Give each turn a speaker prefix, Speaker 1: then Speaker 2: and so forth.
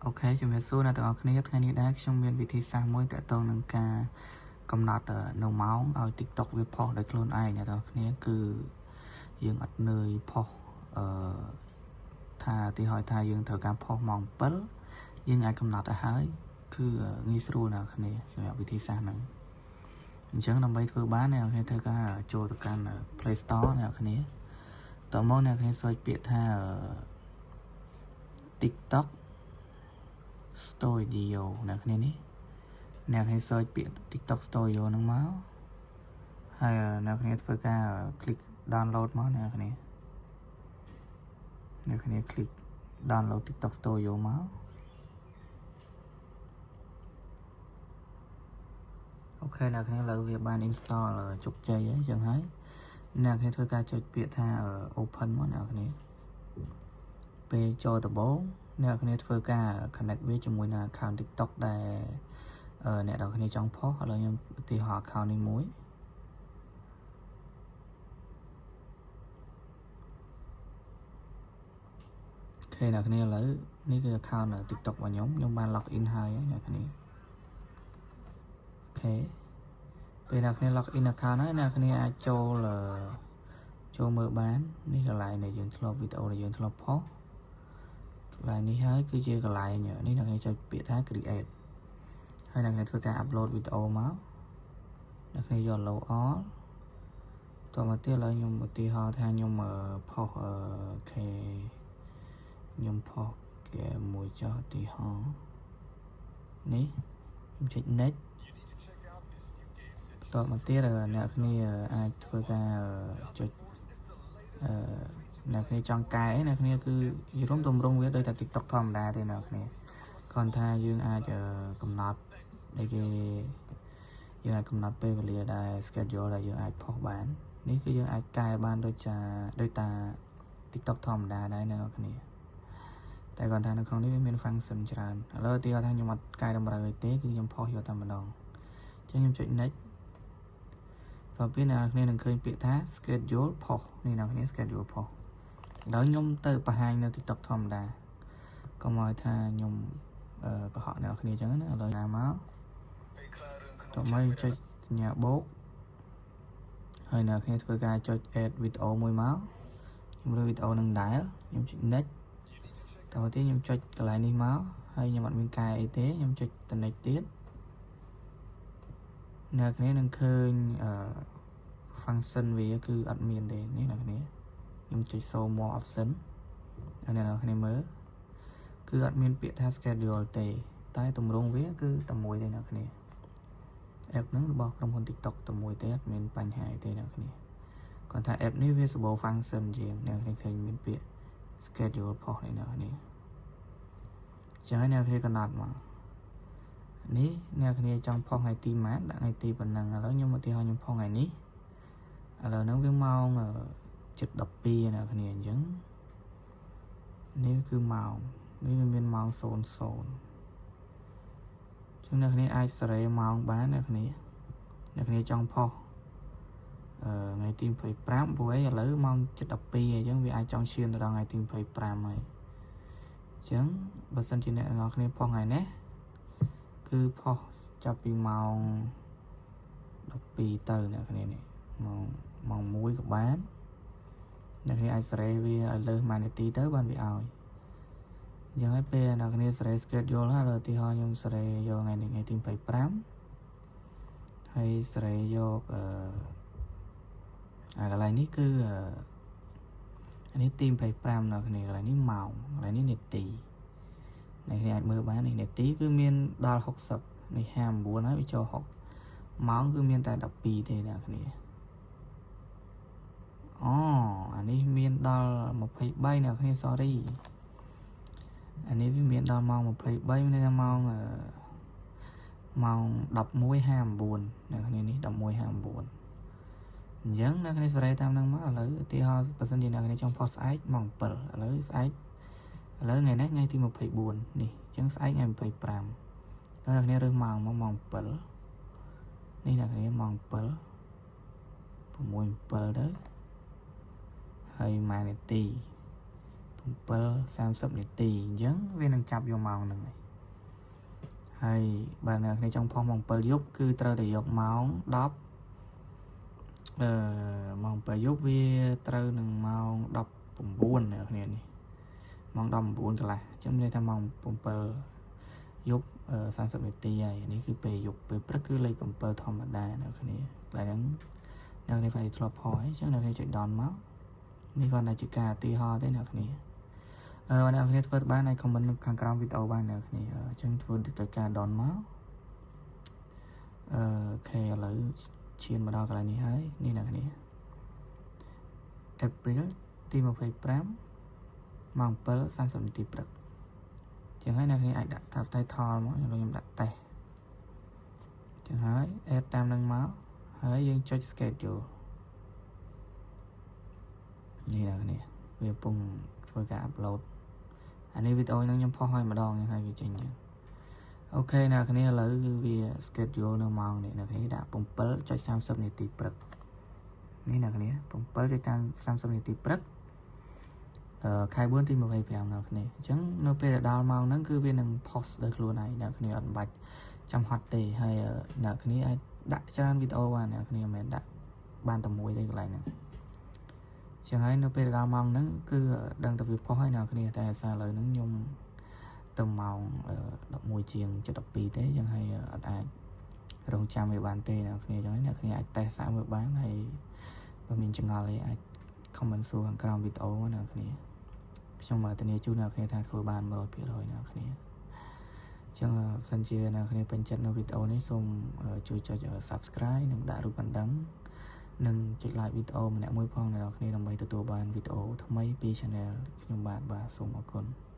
Speaker 1: OK ជំរាបសួរអ្នកទាំងអស់គ្នាថ្ងៃនេះដែរខ្ញុំមានវិធីសាស្ត្រមួយទាក់ទងនឹងការកំណត់នៅម៉ោងឲ្យ TikTok វាផុសដោយខ្លួនឯងអ្នកទាំងអស់គ្នាគឺយើងអត់នឿយផុសអឺថាទីហើយថាយើងត្រូវការផុសម៉ោង7យើងអាចកំណត់ឲ្យហើយគឺងាយស្រួលអ្នកគ្នាសម្រាប់វិធីសាស្ត្រហ្នឹងអញ្ចឹងដើម្បីធ្វើបានអ្នកគ្នាធ្វើការចូលទៅកាន់ Play Store អ្នកគ្នាតមកអ្នកគ្នា search ពាក្យថា TikTok Studio អ្នកគ្នានេះអ្នកគ្នា search ពាក្យ TikTok Studio ហ្នឹងមកហើយអ្នកគ្នាធ្វើការ click download មកអ្នកគ្នាអ្នកគ្នា click download TikTok Studio មក OK អ្នកគ្នាឥឡូវវាបាន install ជោគជ័យហើយអញ្ចឹងហើយអ្នកគ្នាធ្វើការចុចពាក្យថា open មកអ្នកគ្នាពេលចូលដំបូងអ្នកគ្នាធ្វើការ connect វាជាមួយនឹង account TikTok ដែលអ្នកនរគ្នាចង់ផុសឥឡូវខ្ញុំឧទាហរណ៍ account នេះមួយ OK អ្នកគ្នាឥឡូវនេះគឺ account TikTok របស់ខ្ញុំខ្ញុំបាន log in ហើយអ្នកគ្នា OK ពេលអ្នកគ្នា log in account ហើយអ្នកគ្នាអាចចូលចូលមើលបាននេះកន្លែងដែលយើងធ្លាប់វីដេអូដែលយើងធ្លាប់ផុសកន្លែងនេះហើយគឺជាកន្លែងនេះអ្នកគ្នាចុចពាក្យថា create ហើយអ្នកគ្នាធ្វើការ upload វីដេអូមកអ្នកគ្នាយក allow all តមកទៀតឥឡូវខ្ញុំឧទាហរណ៍ថាខ្ញុំផុស OK ខ្ញុំផុសគេមួយចុះឧទាហរណ៍នេះខ្ញុំចុច next បន្ទាប់មកទៀតអ្នកគ្នាអាចធ្វើការចុចអឺអ្នកគ្នាចង់កែអ្នកគ្នាគឺយល់ទម្រង់វាដូចតែ TikTok ធម្មតាទេអ្នកគ្នាគ្រាន់ថាយើងអាចកំណត់អីគេយើងអាចកំណត់ពេលវេលាដែល schedule ដែលយើងអាចផុសបាននេះគឺយើងអាចកែបានដូចចាដូចតា TikTok ធម្មតាដែរអ្នកនរគ្នាតែគាត់ថានៅក្នុងនេះវាមាន function ច្រើនឥឡូវឧទាហរណ៍ថាខ្ញុំអត់កែតម្រូវអីទេគឺខ្ញុំផុសយកតែម្ដងអញ្ចឹងខ្ញុំចុច next បន្ទាប់ពីអ្នកនរគ្នានឹងឃើញពាក្យថា schedule post នេះអ្នកនរគ្នា schedule post ឥឡូវខ្ញុំទៅបង្ហាញនៅ TikTok ធម្មតាកុំឲ្យថាខ្ញុំកុហកអ្នកនរគ្នាអញ្ចឹងណាឥឡូវណាមកតោះមកចុចសញ្ញាបូកហើយអ្នកគ្នាធ្វើការចុច add video មួយមកខ្ញុំរើសវីដេអូនឹងដែរខ្ញុំចុច next តទៅទៀតខ្ញុំចុចកន្លែងនេះមកហើយខ្ញុំអត់មានកែអីទេខ្ញុំចុចទៅ next ទៀតអ្នកគ្នានឹងឃើញអឺ function វាគឺអត់មានទេនេះអ្នកគ្នាខ្ញុំចុច show more option ហើយអ្នកនរគ្នាមើលគឺអត់មានពាក្យថា schedule ទេ តែទម្រង់វាគឺតែមួយទេអ្នកគ្នា app ហ្នឹងរបស់ក្រុមហ៊ុន TikTok តែមួយទេអត់មានបញ្ហាអីទេអ្នកគ្នាគាត់ថា app នេះវាសម្បូរ function ជាងអ្នកគ្នាឃើញមានពាក្យ schedule post នេះអ្នកគ្នាចឹងហើយអ្នកគ្នាកំណត់មកនេះអ្នកគ្នាចង់ផុសថ្ងៃទីម៉ានដាក់ថ្ងៃទីប៉ុណ្ណឹងឥឡូវខ្ញុំឧទាហរណ៍ខ្ញុំផុសថ្ងៃនេះឥឡូវហ្នឹងវាម៉ោង7:12អ្នកគ្នាអញ្ចឹងនេះគឺម៉ោងនេះវាមានម៉ោង00ចឹងអ្នកគ្នាអាចសេរីម៉ោងបានអ្នកគ្នាអ្នកគ្នាចង់ផុសអឺថ្ងៃទី25ព្រោះអីឥឡូវម៉ោង7:12អញ្ចឹងវាអាចចង់ឈានទៅដល់ថ្ងៃទី25ហើយអញ្ចឹងបើសិនជាអ្នកទាំងអស់គ្នាផុសថ្ងៃនេះគឺផុសចាប់ពីម៉ោង12ទៅអ្នកគ្នានេះម៉ោងម៉ោង1ក៏បានអ្នកគ្នាអាចសេរីវាឲ្យលើស1នាទីទៅបានវាឲ្យអញ្ចឹងហើយពេលអ្នកគ្នាសេរី schedule ហើយឥឡូវឧទាហរណ៍ខ្ញុំសេរីយកថ្ងៃនេះថ្ងៃទី25ហើយសេរីយកអឺអាកន្លែងនេះគឺអានេះទី25អ្នកគ្នាកន្លែងនេះម៉ោងកន្លែងនេះនាទីអ្នកគ្នាអាចមើលបាននេះនាទីគឺមានដល់60នេះ59ហើយវាចូល6ម៉ោងគឺមានតែ12ទេអ្នកគ្នាអូអានេះមានដល់23អ្នកគ្នា sorry អានេះវាមានដល់ម៉ោង23មានន័យថាម៉ោងម៉ោង11:59អ្នកគ្នានេះ11:59អញ្ចឹងអ្នកគ្នាសេរីតាមនឹងមកឥឡូវឧទាហរណ៍បើសិនជាអ្នកគ្នាចង់ផុសស្អែកម៉ោង7ឥឡូវស្អែកឥឡូវថ្ងៃនេះថ្ងៃទី24នេះអញ្ចឹងស្អែកថ្ងៃ25ដល់អ្នកគ្នារើសម៉ោងមកម៉ោង7នេះអ្នកគ្នាម៉ោង7 6 7ទៅហើយ1នាទី6 7:30នាទីអញ្ចឹងវានឹងចាប់យកម៉ោងហ្នឹងហើយហើយបើអ្នកគ្នាចង់ផុសម៉ោង7យប់គឺត្រូវតែយកម៉ោង10អឺម៉ោង7យប់វាត្រូវនឹងម៉ោង19អ្នកគ្នានេះម៉ោង19កន្លះអញ្ចឹងមានន័យថាម៉ោង7យប់30នាទីហើយនេះគឺពេលយប់ពេលព្រឹកគឺលេខ7ធម្មតាអ្នកគ្នាកន្លែងហ្នឹងអ្នកគ្នាphảiធ្លាប់ផុសហើយអញ្ចឹងអ្នកគ្នាចុច done មកនេះគ្រាន់តែជាការឧទាហរណ៍ទេអ្នកគ្នាអឺអ្នកគ្នាធ្វើបានឲ្យ comment នៅខាងក្រោមវីដេអូបានអ្នកគ្នាអញ្ចឹងធ្វើដោយការ done មកអឺ OK ឥឡូវឈានមកដល់កន្លែងនេះហើយនេះអ្នកគ្នា April ទី25ម៉ោង7:30នាទីព្រឹកចឹងហើយអ្នកគ្នាអាចដាក់ថា title មកខ្ញុំដាក់តេស្តចឹងហើយ add តាមនឹងមកហើយយើងចុច schedule នេះអ្នកគ្នាវាកំពុងធ្វើការ upload អានេះវីដេអូហ្នឹងខ្ញុំផុសឲ្យម្ដងហើយវាចេញចឹង OK អ្នកគ្នាឥឡូវគឺវា schedule នៅម៉ោងនេះអ្នកគ្នាដាក់7.30នាទីព្រឹកនេះអ្នកគ្នា7.30នាទីព្រឹកអឺខែ4ទី25អ្នកគ្នាអញ្ចឹងនៅពេលដល់ម៉ោងហ្នឹងគឺវានឹង post ដោយខ្លួនឯងអ្នកគ្នាអត់បាច់ចាំហត់ទេហើយអ្នកគ្នាអាចដាក់ច្រើនវីដេអូបានអ្នកគ្នាមិនមែនដាក់បានតែមួយទេកន្លែងហ្នឹងចឹងហើយនៅពេលដល់ម៉ោងហ្នឹងគឺដឹងតែវាផុសហើយអ្នកគ្នាតែអាសាឥឡូវហ្នឹងខ្ញុំទៅម៉ោង11ជាង7:12ទេចឹងហើយអត់អាចរងចាំវាបានទេអ្នកគ្នាចឹងហើយអ្នកគ្នាអាចតេស្តសាកមើលបានហើយបើមានចម្ងល់អីអាច comment សួរខាងក្រោមវីដេអូអ្នកគ្នាខ្ញុំមកធានាជូនអ្នកគ្នាថាធ្វើបាន100%អ្នកគ្នាចឹងបើសិនជាអ្នកគ្នាពេញចិត្តនៅវីដេអូនេះសូមជួយចុច Subscribe និងដាក់រូបកណ្ដឹងនិងចុច like វីដេអូម្នាក់មួយផងអ្នកនរគ្នាដើម្បីទទួលបានវីដេអូថ្មីពី Channel ខ្ញុំបាទបាទសូមអរគុណ។